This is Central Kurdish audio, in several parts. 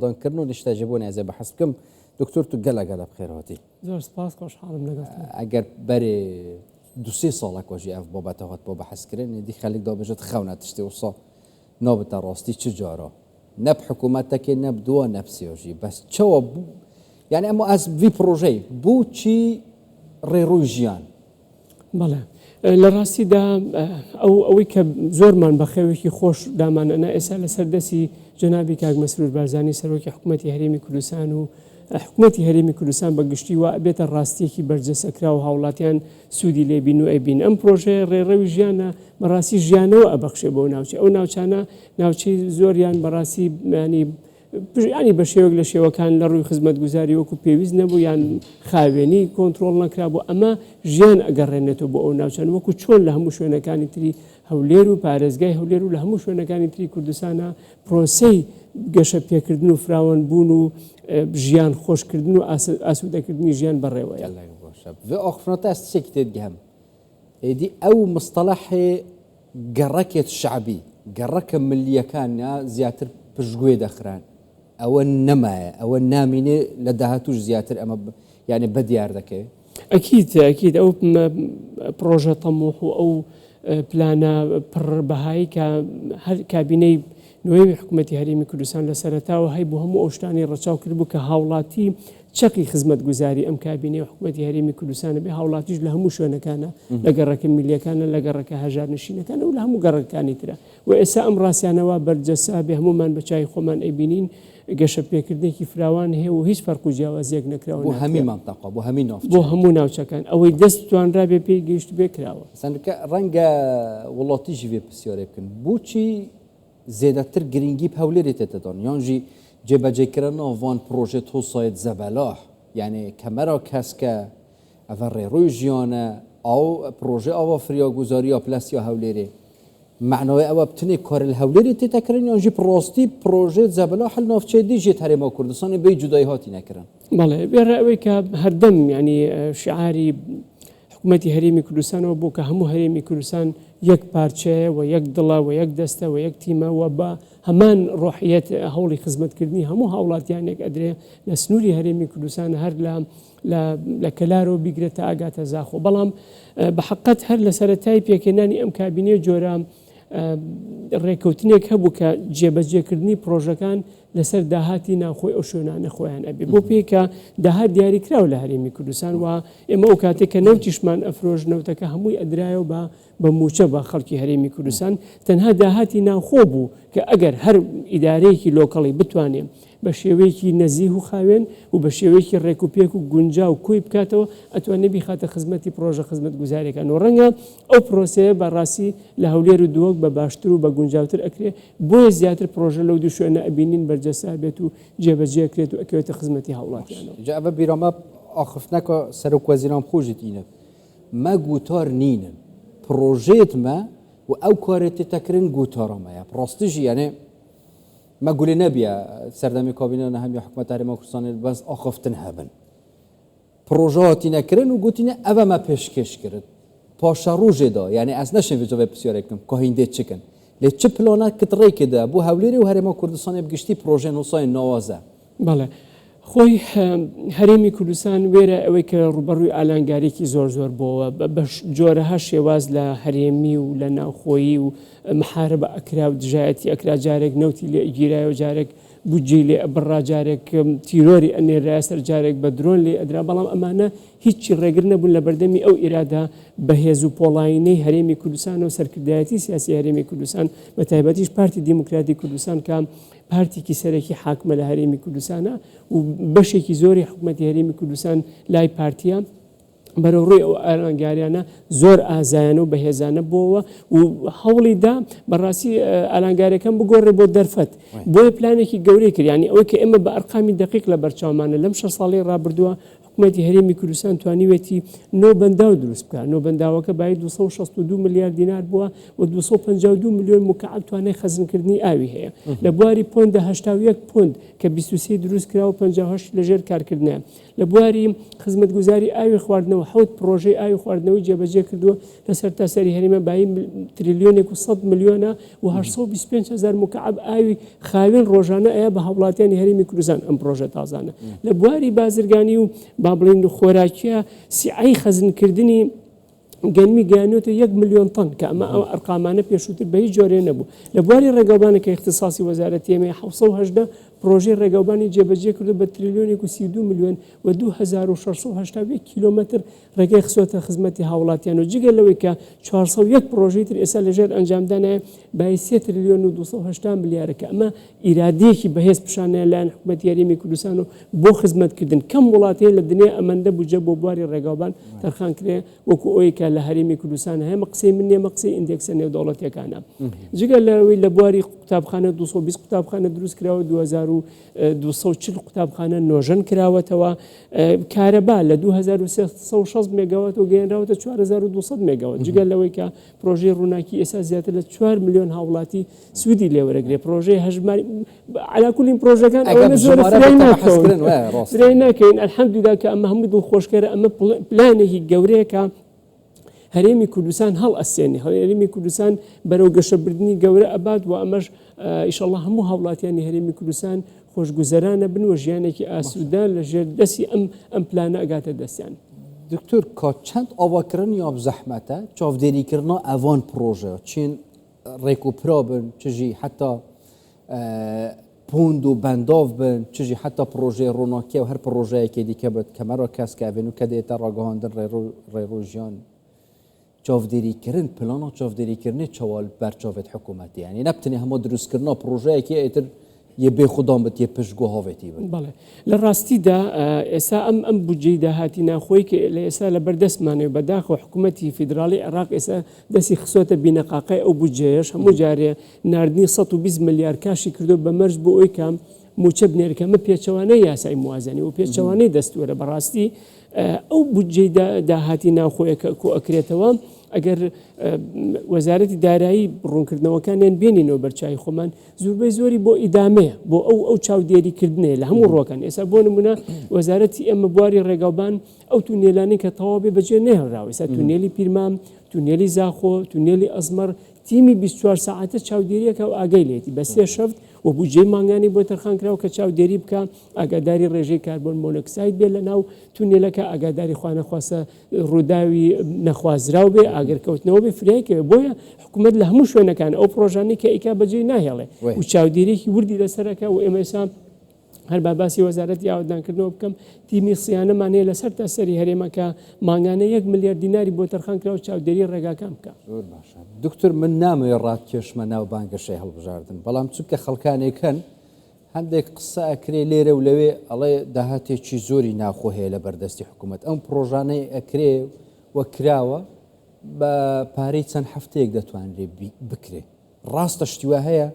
ئاوەدانکردن و نیشتەجێبوونی ئەزێ بەحس بکەم دکتۆر تو گەلە گەلە بخێر هاتی. زۆر سپاس خۆشحاڵم لەگەڵتان. ئەگەر بەرێ دو سێ ساڵە کۆژی ئەف بابەتە هات بۆ بەحس کرن ئێدی خەلک دابێژێت خەونە تشتێ وسا نابتە ڕاستی چ جارا نەب حکوومەتەکێ نەب دووە نەب سێژی بەس چەوە بوو یعنی ئەمە ئەس ڤی پرۆژەی بۆچی ڕێڕووی ژیان بەڵێ لە ڕاستیدا ئەو ئەوەی کە زۆرمان بە خەوێکی خۆش دامان ئەنا ئێستا لەسەر دەستی جەنابی کاک مەسرور بارزانی سەرۆکی حکوومەتی هەرێمی کوردستان و حکوومەتی هەرێمی کوردستان بە گشتی وا ئەبێتە ڕاستیەکی بەرجەسەکرا و هاوڵاتیان سوودی لێبین و ئەیبین ئەم پرۆژەیە ڕێڕەوی ژیانە بەڕاستی ژیانەوە ئەبەخشێ بۆ ناوچە ئەو ناوچانە ناوچەی زۆریان بەڕاستی ینی ینی بە شێوەک لە شێوەکان لە ڕووی خزمەتگوزاری وەکو پێویست نەبوو یان خاوێنی کۆنترۆڵ نەکرابوو ئەمە ژیان ئەگەڕێنێتەوە بۆ ئەو ناوچانە وەکو چۆن لە هەموو شوێنەکانی تری هەولێر و پارێزگای هەولێر و لە هەموو شوێنەکانی تری کوردستانە پرۆسەی گەشە پێکردن و فراوان بوون و ژیان خۆشکردن و ئاسوودەکردنی ژیان بەڕێوەیە. گەلەک باشە. ڤێ ئاخفنا تە ئەز تشتێکی تێ دگەم. ئێدی ئەو مستەڵەحێ گەڕەکێت شەعبی، گەڕەکە ملییەکان زیاتر پشتگوێ دەخران، ئەوە نەمایە، ئەوە نامینێ لە داهاتووش زیاتر ئەمە یانێ بەدیار دەکەوێ؟ ئەکید ئەکید ئەو پڕۆژە تەموح و ئەو پلانە پڕ بەهایی کە هەر کابینەی نوێی حکوومەتی هەرێمی کوردستان لە سەرەتاوە هەیبوو هەموو ئەو شتانەی ڕەچاو کردبوو کە هاوڵاتی چەقی خزمەتگوزاری ئەم کابینەی حکوومەتی هەرێمی کوردستانە بێ هاوڵاتیش لە هەموو شوێنەکانە لە گەڕەکە میللیەکانە لە گەڕەکە هەژارنشینەکانە و لە هەموو گەڕەکەکانی ترە و ئێستا ئەم ڕاستیانە وا بەرجەستە بێ هەموومان بە چاوی خۆمان ئەیبینین گەشەپێکردنێکی فراوان هەیە و هیچ فەرق و جیاوازیەک نەکراوە بۆ هەمی مەنتەقە بۆ هەمی ناوچە بۆ هەموو ناوچەکان ئەوەی دەست توانرابێ پێی گەیشتبێ کراوە. سەنکە ڕەنگە وڵاتیش ڤێ پرسیارێ بکەن بۆچی زێدەتر گرنگی ب هەولێرێ تێتە دان یانژی جێبەجێکردنا ڤان پرۆژێ تۆسایت زەبەلاح یانێ کەمەرا کەسکە ئەڤە ڕێڕوی ژیانە ئاو پرۆژێ ئاوا فریاگوزاریا پلەسیا هەولێرێ مەعنای ئەوە بتنێ کار لە هەولێرێ تێتە کرن یانژی پڕاستی پرۆژێ زەبەلاح لە ناوچەی دی ژێت هەرێما کوردستانێ بێ جودایی هاتینە کرن. بەڵێ وێڕای ئەوەی کە هەردەم یانی شیعاری حکوومەتی هەرێمی کوردستانەوە بوو کە هەموو هەرێمی کوردستان یەک پارچەیە و یەک دڵە و یەک دەستە و یەک تیمە و بە هەمان ڕۆحیەت هەوڵی خزمەتکردنی هەموو هاوڵاتیانێک ئەدرێ لە سنووری هەرێمی کوردستان هەر لە لە لە کەلارەوە بیگرە تا ئەگاتە زاخۆ بەڵام بە حەقەت هەر لە سەرەتای پێکهێنانی ئەم کابینەیە جۆرە ڕێکەوتنێک هەبوو کە جێبەجێکردنی پرۆژەکان لەسەر داهاتی ناوخۆی ئەو شوێنانە خۆیان ئەبێ بۆ پێی کە داهات دیاریکراو لە هەرێمی کوردستان و ئێمە ئەو کاتێک کە نەوتیشمان ئەفرۆش نەوتەکە هەمووی ئەدرایەوە بە بە مووچە بە خەڵکی هەرێمی کوردستان تەنها داهاتی ناوخۆ بوو کە ئەگەر هەر ئیدارەیەکی لۆکەڵی بتوانێ بە شێوەیەکی نەزیه و خاوێن و بە شێوەیەکی ڕێک و پێک و گونجاو کۆی بکاتەوە ئەتوانێ بیخاتە خزمەتی پڕۆژە خزمەتگوزاریەکان و ڕەنگە ئەو پرۆسەیە بە ڕاستی لە هەولێر و دهۆک بە باشتر و بە گونجاوتر ئەکرێ بۆیە زیاتر پڕۆژە لەو دوو شوێنە ئەبینین بەرجەستە ئەبێت و جێبەجێ ئەکرێت و ئەکەوێتە خزمەتی هاوڵاتیانەوە. جا ئەڤە بیرامە ئاخفتنەکە سەرۆک وەزیران بخۆ ژی تینت مە گوتار نینن پڕۆژێت مە و ئەو کارێ تێتە کرن گوتارا مەیە ڕاستی ژی یانێ مە گولێ نەبیە سەردەمی کابینە نەهەم یا حکومەت هەرێما کوردستانێ بەس ئاخفتن هەبن پڕۆژە هاتینە کرن و گوتینە ئەڤە مە پێشکێش کرد پاشەڕوژێ دا یانێ ئەز نەشێم ڤێ جاڤێ پرسیارێ بکەم کا هیندێ چ کن لێ چ پلانە کت ڕێ کدە بۆ هەولێرێ و هەرێما کوردستانێ بگشتی پڕۆژێن وسایên ناوازە. بەڵێ خۆی هەرێمی کوردستان وێرای ئەوەی کە ڕووبەڕووی ئالانگاریی زۆر زۆر بۆوە بە جۆرەها شێواز لە هەرێمی و لە ناوخۆیی و محاربە ئەکرا و دژایەتی ئەکرا جارێک نەوتی لێ ئەگیرایەوە جارێک بودجەی لێ ئەبڕا جارێک تیرۆری ئەنێرایە سەر جارێک بە درۆن لێ ئەدرا بەڵام ئەمانە هیچی ڕێگر نەبوون لە بەردەمی ئەو ئیرادە بەهێز و پۆڵایینەی هەرێمی کوردستان و سەرکردایەتی سیاسی هەرێمی کوردستان بە تایبەتیش پارتی دیموکراتی کوردستان کە پارتێکی سەرەکی حاکمە لە هەرێمی کوردستانە و بەشێکی زۆری حکومەتی هەرێمی کوردستان لای پارتیە بەرەو ڕووی ئەو ئالانگاریانە زۆر ئازایانە و بەهێزانە بۆوە و هەوڵی دا بەڕاستی ئالانگاریەکان بگۆڕێ بۆ دەرفەت بۆیە پلانێکی گەورەی کرد یانی ئەوەی کە ئێمە بە ئەرقامی دەقیق لە بەرچاومانە لەم شەش ساڵەی ڕابردووە. حکومەتی هەرێمی کوردستان توانیوێتی نۆ بەنداو دروست بکات، نۆ بەنداوەکە بایی 262 ملیار دینار بووە و 252 ملیۆن موکەعەب توانای خەزنکردنی ئاوی هەیە. لە بواری پۆندە 81 پۆند کە 23 دروست کراوە و 58 لەژێر کارکردنە. لە بواری خزمەتگوزاری ئاوی خواردنەوە حەوت پڕۆژەی ئاوی خواردنەوەی جێبەجێ کردووە لە سەرتاسەری هەرێمە بایی تریلیۆنێک و 100 ملیۆنە و 825 هەزار مکعب ئاوی خاوێن ڕۆژانە ئەیا بە هاوڵاتیانی هەرێمی کوردستان ئەم پڕۆژە تازانە لە بواری بازرگانی و با بڵێین خۆراکیە سیعەی خەزنکردنی گەنمی گەیانوێتە یەک ملیۆن تەن کە ئەمە ئەو ئەرقامانە پێشووتر بە هیچ جۆرێ نەبوو. لە بواری ڕێگاوبانە کە ئیختیساسی وەزارەتی ئێمەیە 718 پڕۆژەی ڕێگاوبانی جێبەجێ کردو بە تریلیۆنێک و 32 ملیۆن و 2681 کیلۆمەتر ڕێگای خستۆتە خزمەتی هاوڵاتیان و جگە لەوەی کە 401 پڕۆژەی تر ئێستا لەژێر ئەنجامدانایە بایی سێ تریلیۆن و 280 ملیارە کە ئەمە ئیرادەیەکی بەهێز پیشانەیە لایەن حکومەتی هەرێمی کوردستان و بۆ خزمەتکردن کەم وڵات هەیە لە دنیا ئەمەندە بودجە بۆ بواری ڕێگاوبان تەرخان کرێ وەکو ئەوەی کە لە هەرێمی کوردستان هەیە ئەمە قسەی من نییە ئەمە قسەی ئیندێکسە نێودەوڵەتیەکانە جگە لەوەی لە بواری قوتابخانە 220 قوتابخانە دروست کراوە 2240 قوتابخانە نۆژەن کراوەتەوە کارەبا لە 2360 مێگاواتەوە گەیەنراوەتە 4200 مێگاوات جگە لەوەی کە پرۆژەی ڕووناکی ئێستا زیاتر لە 4 ملیۆن هاوڵاتی سوودی لێوەرەگرێ پرۆژەی هەژماری علا کولین پرۆژەکان ئەوەنە زۆر فرای ناکەین الحەمدلله کە ئەمە هەموو دڵخۆشکەرە ئەمە پلانێکی گەورەیە کە هەرێمی کوردستان هەڵ ئەسێنێ هەرێمی کوردستان بەرەو گەشەبردنی گەورە ئەبات و ئەمەش ئیشەڵڵا هەموو هاوڵاتیانی هەرێمی کوردستان خۆشگوزەرانە بن و ژیانێکی ئاسوودە لە ژێر دەستی ئەم ئەم پلانە ئەگاتە دەستیان. دکتۆر کا چەند ئاواکردن یا زەحمەتە چاودێریکردنا ئەوان پرۆژە چین ڕێک و پرا بن چ ژی حتا پوند و بەنداو بن چ ژی حتا پڕۆژەی ڕووناکیە و هەر پڕۆژەیەکی دیکە بێت کە مەرا کەس کە ئەڤێن و کە دێتە ڕاگەهاندن ڕێڕۆژیان چاودێریکردن پلانە چاودێریکردنی چاوال بەرچاوێت حکوومەتی یعنی نەبتنی هەموو دروستکردنا پڕۆژەیەکی ئیتر یە بێ خودان بێت یە پشتگۆ هاوێتی بن. بەڵێ لە ڕاستیدا ئێستا ئەم ئەم بودجەی داهاتی ناوخۆی کە لە ئێستا لە بەردەستمانە و بەداخەوە حکوومەتی فیدراڵی عێراق ئێستا دەستی خستۆتە بینەقاقای ئەو بودجەیەش هەموو جارێ ناردنی 120 ملیار کاشی کردو بە مەرج بۆ ئەوی کە مووچە بنێرێ کە ئەمە پێچەوانەی یاسای موازنەی و پێچەوانەی دەستوورە بەڕاستی ئەو بودجەی داهاتی ناوخۆیە کە کۆ ئەکرێتەوە ئەگەر وەزارەتی دارایی ڕوونکردنەوەکانیان بێنینەوە بەرچاوی خۆمان زوربەی زۆری بۆ ئیدامەیە بۆ ئەو ئەو چاودێری کردنەیە لە هەموو ڕۆکان ئێستا بۆ نمونە وەزارەتی ئێمە بواری ڕێگاوبان ئەو تونێلانەی کە تەواو بێ بەجێ نەهێڵراوە ئێستا تونێلی پیرمام تونێلی زاخۆ تونێلی ئەزمەڕ تیمی 24 ساعتە چاودێریەکە و ئاگای لێتی بە سێ شەفت و بودجەی مانگانی بۆ تەرخان کراوە کە چاودێری بکە ئاگاداری ڕێژەی کاربۆن مۆنۆکساید بێ لە ناو تونێلەکە ئاگاداری خوانەخواستە ڕووداوی نەخوازراو بێ، ئاگرکەوتنەوە بێ، فریای کەوێ. بۆیە حکوومەت لە هەموو شوێنەکان ئەو پڕۆژانەی کە ئەیکا بەجێی ناهێڵێ و چاودێرییەکی وردی لەسەر ئەکا و ئێمە ئێستا هەر با باسی وەزارەتی ئاوەدانکردنەوە بکەم تیمی سیانەمان هەیە لە سەرتاسەری هەرێمە کە مانگانە یەک ملیار دیناری بۆ تەرخان کرا و چاودێری ڕێگاکان بکا. زۆر باشە دکتۆر من نامەوێ ڕاتکێشمە ناو بانگەشەی هەڵبژاردن بەڵام چونکە خەڵکانێک هەن هەندێک قسە ئەکرێ لێرە و لەوێ ئەڵێ داهاتێکی زۆری ناوخۆ هەیە لە بەردەستی حکوومەت ئەم پڕۆژانەی ئەکرێ و کراوە بە پارەی چەند هەفتەیەک دەتوانرێ بکرێ ڕاستە شتی وا هەیە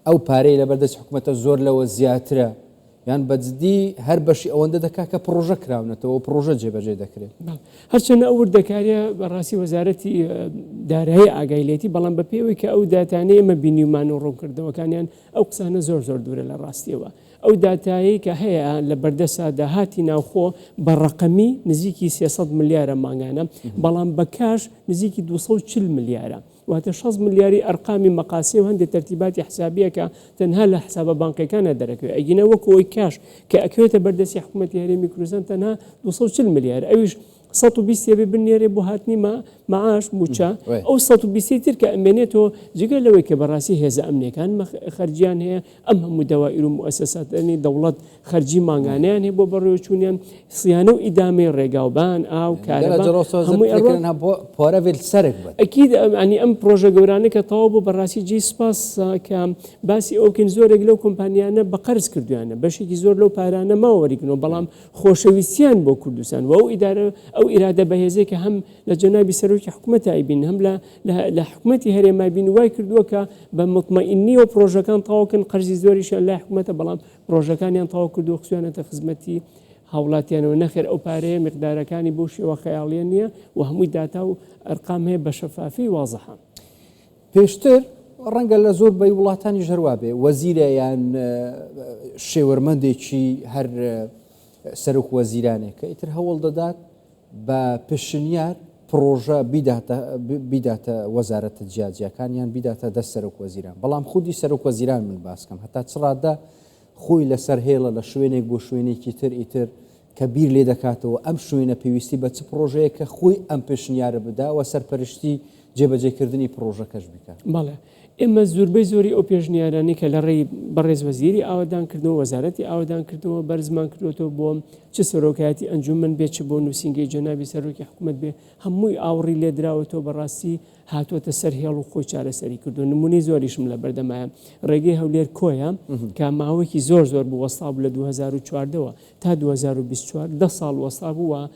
ئەو پارەی لە بەردەستی حکوومەتە زۆر لەوە زیاترە یان بەجددی هەر بەشی ئەوەندە دەکا کە پڕۆژە کراونەتەوە پڕۆژە جێبەجێ دەکرێت هەرچەندە ئەو وردەکاریە بەڕاستی وەزارەتی دارایی ئاگای لێتی بەڵام بە پێوەی کە ئەو داتانەی ئێمە بینیومان و ڕوونکردنەوەکانیان ئەو قسانە زۆر زۆر دوورە لە ڕاستیەوە. ئەو داتایەی کە هەیە لە بەردەسا داهاتی ناوخۆ بە ڕەقەمی نزیکی 300 ملیارە مانگانە، بەڵام بە کاش نزیکی 240 ملیارە. واتە 60 ملیاری ئەرقامی مەقاسێ و هەندێ تەرتیباتی حسابیە کە تەنها لە حسابە بانقیەکانا دەرەکەوێ. ئەگینا وەکو ئەوەی کاش کە ئەکەوێتە بەردەستی حکومەتی هەرێمی کوردستان تەنها 240 ملیارە. ئەویش 120 ی ئەبێ بنێرێ بۆ هاتنی مەعاش، مووچە، ئەو 120 ی تر کە ئەمێنێتەوە جگە لەوەی کە بەڕاستی هێزە ئەمنیەکان خەرجیان هەیە، ئەم هەموو دەوائیر و موئەسەساتانی دەوڵەت خەرجی مانگانەیان هەیە بۆ بەڕێوەچوونیان، سیانە و ئیدامەی ڕێگاوبان، ئاو، کارەبا، هەمووی ئەڕوات. ئەکید یانی ئەم پڕۆژە گەورانە کە تەواو بوو بەڕاستی جێی سوپاسە کە باسی ئەوە بکەین زۆرێک لەو کۆمپانیانە بە قەرز کردویانە، بەشێکی زۆر لەو پارانە ماوە وەریگرنەوە بەڵام خۆشەویستیان بۆ کوردستان و ئەو ئیدارە ئەو ئیرادە بەهێزەی کە هەم لە جەنابی سەرۆکی حکومەتا ئەیبینن هەم لە لە حکومەتی هەرێما ئەیبینن وای کردووە کە بە موتمەئینیەوە پرۆژەکان تەواو کەن قەرزی زۆریشیان لای حکومەتە بەڵام پرۆژەکانیان تەواو کردووە خستویانەتە خزمەتی. هاوڵاتیانەوە، نەخێر ئەو پارەیە میقدارەکانی بەو شێوە خەیاڵیە نیە و هەمووی داتا و ئەرقام هەیە بە شەفافی وازحە. پێشتر ڕەنگە لە زۆر بەی وڵاتانیش هەر وابێ وەزیرە یان شێوەرمەندێکی هەر سەرۆک وەزیرانێک کە ئیتر هەوڵ دەدات بە پێشنیار پڕۆژە بیداتە بیداتە وەزارەتە جیاجیاکان یان بیداتە دەست سەرۆک وەزیران بەڵام خودی سەرۆک وەزیران من باسکەم هەتا چ ڕادە خۆی لەسەر هێڵە لە شوێنێک بۆ شوێنێکی تر ئیتر کە بیر لێ دەکاتەوە ئەم شوێنە پێویستی بە چ پڕۆژەیەکە خۆی ئەم پێشنیارە بدا و سەرپەرشتی جێبەجێکردنی پڕۆژەکەش بکات. بەڵێ ئێمە زوربەی زۆری ئەو پێشنیارانەی کە لە ڕێی بەڕێز وەزیری ئاوەدانکردنەوە، وەزارەتی ئاوەدانکردنەوە بەرزمان کردووەتەوە بۆ چ سەرۆکایەتی ئەنجومەن بێ چ بۆ نووسینگەی جەنابی سەرۆکی حکومەت بێ هەمووی ئاوڕی لێدراوەتەوە بەڕاستی هاتووەتە سەر هێڵ و خۆی چارەسەری کردووە نمونەی زۆریشم لە بەردەمایە ڕێگەی هەولێر کۆیە کە ماوەیەکی زۆر زۆر بوو وەستا بوو لە 2014 وە تا 2024 دە ساڵ وەستا بوو و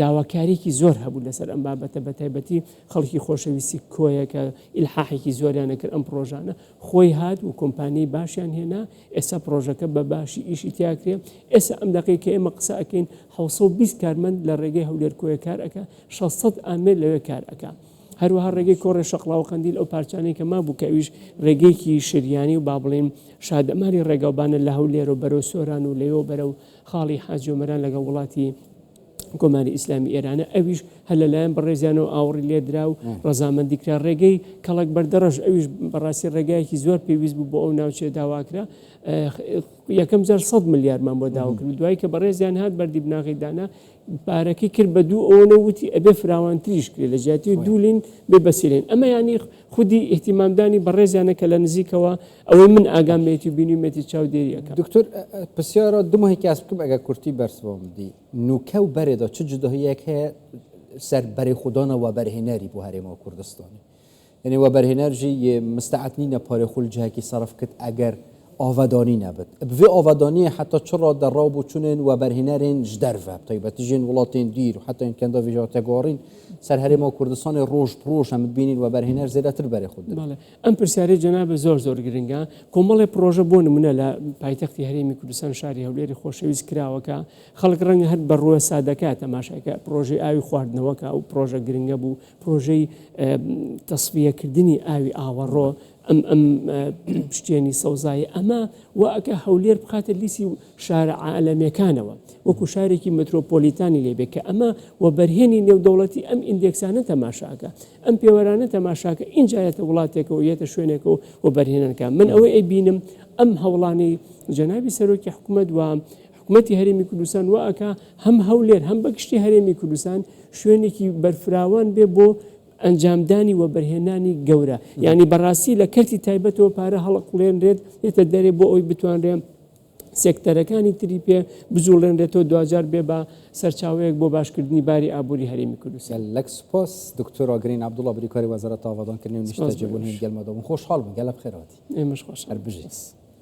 داواکاریەکی زۆر هەبوو لەسەر ئەم بابەتە بەتایبەتی خەڵکی خۆشەویستی کۆیە کە ئیلحاحێکی زۆریان ئەکرد ئەم پڕۆژانە خۆی هات و کۆمپانیای باشیان هێنا ئێستا پڕۆژەکە بە باشی ئیشی تیا کرێ ئێستا ئەم دەقەی کە ئێمە قسە ئەکەین 720 کارمەند لە ڕێگەی هەولێر کۆیە کار ئەکا 600 ئامێر لەوێ کار ئەکا هەروەها ڕێگەی کۆڕێ شەقڵاوە قەندیل ئەو پارچانەی کە مابوو کە ئەویش ڕێگەیەکی شریانی و با بڵێین شادەماری ڕێگاوبانە لە هەولێرەوە بەرەو سۆران و لەوێوە بەرەو خاڵی حاجی ئۆمەران لەگەڵ وڵاتی کۆماری ئیسلامی ئێرانە ئەویش هەر لەلایەن بەڕێزیانەوە ئاوڕی لێدرا و ڕەزامەندی کرا ڕێگەی کەڵک بەردەڕەش ئەویش بەڕاستی ڕێگایەکی زۆر پێویست بوو بۆ ئەو ناوچەیە داواکرا یەکەم جار 100 ملیارمان بۆ داوا کرد دوای کە بەڕێزیان هات بەردی بناغی دانا پارەکەی کرد بە دوو ئەوەنە وتی ئەبێ فراوانتریش کرێ لە جیاتی دوو لین بێ بە سێ لین ئەمە یانی خودی ئیهتیمامدانی بەڕێزیانە کە لە نزیکەوە ئەوەی من ئاگام لێتی و بینیومێتی چاودێری ئەکەم. دکتۆر پرسیارە دو ماهی کە ئەس بکەم ئەگەر کورتی بەرسڤم بدی نوکە و بەرێدا چ جوداهیەک هەیە سەر بەرێ خودانە وەبەرهێنەری بۆ هەرێما کوردستانی یعنی وەبەرهێنەر ژی یێ مستعد نینە پارێ خول جهەکی سەرف کرد ئەگەر ئاڤدانی نەبت بڤێ ئاڤدانیە حتا چ ڕادە ڕاو بۆ چونێن وەبەرهێنەرێن ژ دەرڤە تایبەتی ژێن وڵاتێن دیر و حتا کەندا ڤێژا تەگۆڕین سەر هەرێما کوردستانی ڕۆژ پرۆژ هەم بینین وەبەرهێنەر زێدەتر بەرێ خود دەن. بەڵێ ئەم پرسیارەی جەنابت زۆر زۆر گرنگە کۆمەڵێ پڕۆژە بۆ نمونە لە پایتەختی هەرێمی کوردستان شاری هەولێری خۆشەویست کراوە کە خەڵک ڕەنگە هەر بە ڕووە سادەکە تەماشای کە پڕۆژەی ئاوی خواردنەوە کە ئەو پڕۆژە گرنگە بوو پرۆژەی تەسفیەکردنی ئاوی ئاوەڕۆ ئەم ئەم پشتێنی سەوزایی ئەمە وا ئەکا هەولێر بخاتە لیسی شارە عالەمیەکانەوە وەکو شارێکی مترۆپۆلیتانی لێ بێ کە ئەمە وەبەرهێنی نێودەوڵەتی ئەم ئیندێکسانە تەماشاکە ئەم پێوەرانە تەماشاکە ئینجا یەتە وڵاتێکەوە یەتە شوێنێکەوە وەبەرهێنانکە من ئەوەی ئەیبینم ئەم هەوڵانەی جەنابی سەرۆکی حکومەت و حکومەتی هەرێمی کوردستان وا ئەکا هەم هەولێر هەم بە گشتی هەرێمی کوردستان شوێنێکی بەرفراوان بێ بۆ ئەنجامدانی وەبەرهێنانی گەورە یانی بەڕاستی لە کەرتی تایبەتەوە پارە هەڵقوڵێنرێت یەتە دەرێ بۆ ئەوی بتوانرێ سێکتەرەکانی تری پێ بجوڵێنرێتەوە دواجار بێ بە سەرچاوەیەک بۆ باشکردنی باری ئابووری هەرێمی کوردستان. گەلەک سوپاس دکتۆر ئاگرین عەبدوڵا بریکاری وەزارەت ئاوەدانکردنی و سپاس بۆ نیشتەجێبوون ئێوەش. گەلمەدابوون خۆشحاڵ بووم گەلە بخێر هاتی ئێمەش خۆشحاڵ هەر بین. بژیت. سپاس.